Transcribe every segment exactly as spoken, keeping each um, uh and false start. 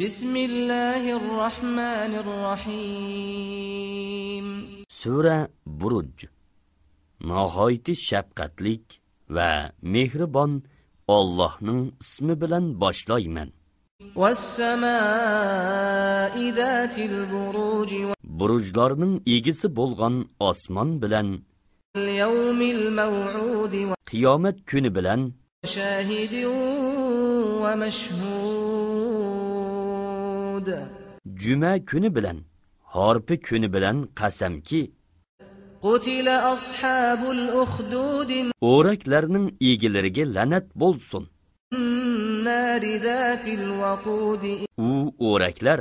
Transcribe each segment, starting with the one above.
بسم الله الرحمن الرحيم. سۈرە بۇرۇج. ناھايىتى شەپقەتلىك ۋە مېھرىبان ئاللاھنىڭ ئىسمى بىلەن باشلايمەن. والسماء ذات البروج. بۇرۇجلارنىڭ ئىگىسى بولغان ئاسمان بىلەن. واليوم الموعود. قىيامەت كۈنى بىلەن. وشاهد ومشهود. جۈمە كۈنى بىلەن، ھارپا كۈنى بىلەن قەسەمكى. قتل أصحاب الأخدود. ئورەكلەرنىڭ ئىگىلىرىگە لەنەت بولسۇن. النار ذات الوقود. ئۇ ئورەكلەر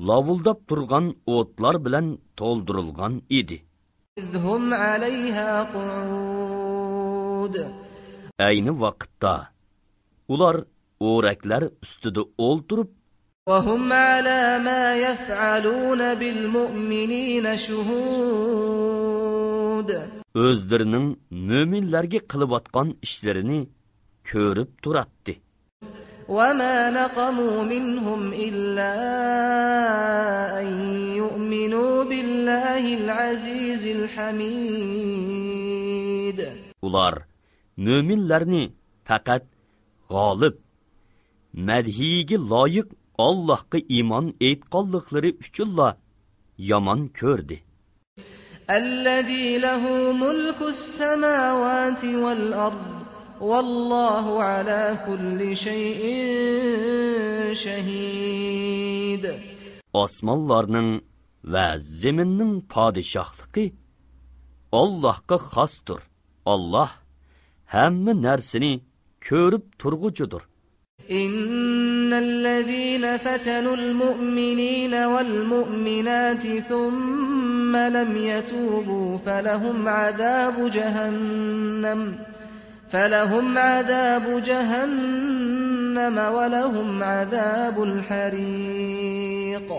لاۋۇلداپ تۇرغان ئوتلار بىلەن تولدۇرۇلغان ئىدى. إذ هم عليها قعود. ئەينى ۋاقىتتا ئۇلار ئورەكلەر ئۈستىدە ئولتۇرۇپ، وهم على ما يفعلون بالمؤمنين شهود. ئۆزلىرىنىڭ مۆمىنلەرگە قىلىۋاتقان ئىشلىرىنى كۆرۈپ تۇراتتى. وما نقموا منهم إلا أن يؤمنوا بالله العزيز الحميد. ئۇلار مۆمىنلەرنى پەقەت غالىب، مەدھىيىگە لايىق ئاللاھقا ئىمان ئېيتقانلىقلىرى ئۈچۈنلا يامان كۆردى. الذي له ملك السماوات والأرض والله على كل شيء شهيد. ئاسمانلارنىڭ ۋە زېمىننىڭ پادىشاھلىقى ئاللاھقا خاستۇر. ئاللاھ ھەممە نەرسىنى كۆرۈپ تۇرغۇچىدۇر. إن الذين فتنوا المؤمنين والمؤمنات ثم لم يتوبوا فلهم عذاب جهنم، فلهم عذاب جهنم ولهم عذاب الحريق.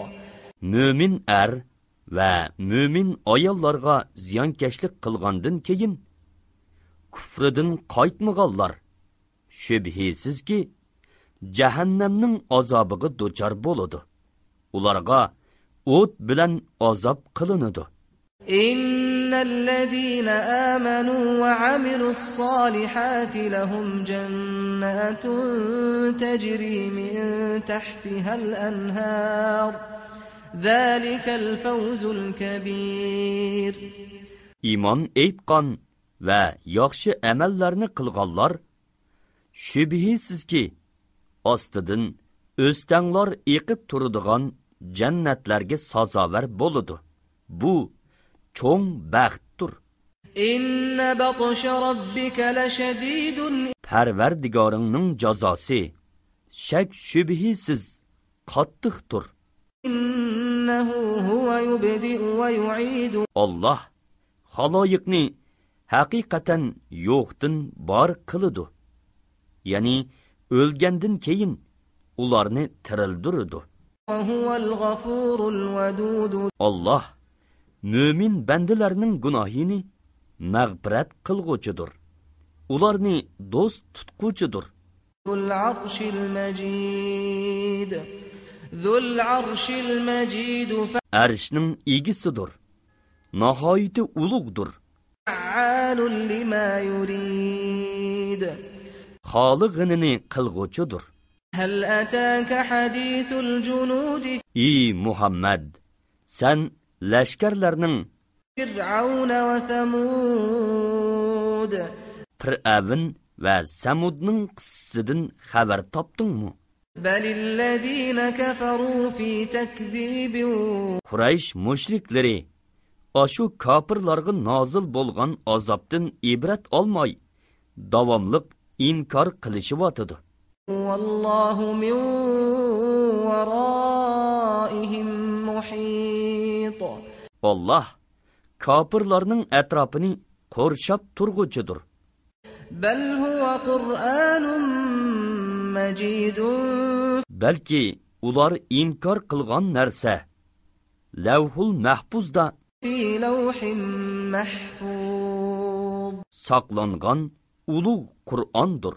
مۆمىن ئەر ۋە مۆمىن ئاياللارغا زىيانكەشلىك قىلغاندىن كېيىن، كۇفرىدىن قايتمىغانلار، شۈبھىسىزكى، جەھەننەمنىڭ ئازابىغا دۇچار بولىدۇ. ئۇلارغا ئوت بىلەن ئازاب قىلىنىدۇ. إن الذين آمنوا وعملوا الصالحات لهم جنات تجري من تحتها الأنهار، ذلك الفوز الكبير. ئىمان ئېيتقان ۋە ياخشى ئەمەللەرنى قىلغانلار، شۈبھىسىزكى، ئاستىدىن ئۆستەڭلار ئېقىپ تۇرىدىغان جەننەتلەرگە سازاۋەر بولىدۇ. بۇ چوڭ بەختتۇر. إن بطش ربك لشديد. پەرۋەردىگارىڭنىڭ جازاسى شەك-شۈبھىسىز قاتتىقتۇر. إنه هو يبدئ ويعيد. ئاللاھ خالايىقنى ھەقىقەتەن يوقتىن بار قىلىدۇ. يەنى ئۆلگەندىن كېيىن ئۇلارنى تىرىلدۈرىدۇ. وهو الغفور الودود. ئاللاھ مۆمىن بەندىلەرنىڭ گۇناھىنى مەغپىرەت قىلغۇچىدۇر. ئۇلارنى دوست تۇتقۇچىدۇر. ذو العرش المجيد. ذو العرش المجيد. ئەرشنىڭ ئىگىسىدۇر. ناھايىتى ئۇلۇغدۇر. فعال لما يريد. خالىغىنىنى قىلغۇچىدۇر. هل أتاك حديث الجنود. ئى مۇھەممەد، سەن لەشكەرلەرنىڭ فرعون وثمود. پىرئەۋن ۋە سەمۇدنىڭ قىسسىسىدىن خەۋەر تاپتىڭمۇ؟ بل الذين كفروا في تكذيب. قۇرەيش مۇشرىكلىرى ئاشۇ كاپىرلارغا نازىل بولغان ئازابتىن ئىبرەت ئالماي، داۋاملىق ئىنكار قىلىشىۋاتىدۇ. والله من ورائهم محيط. ئاللاھ كاپىرلارنىڭ ئەتراپىنى قورشاپ تۇرغۇچىدۇر. بل هو قرآن مجيد. بەلكى ئۇلار ئىنكار قىلغان نەرسە لەۋھۇل مەھپۇزدا في لوح محفوظ. ساقلانغان ئۇلۇغ قۇرئاندۇر.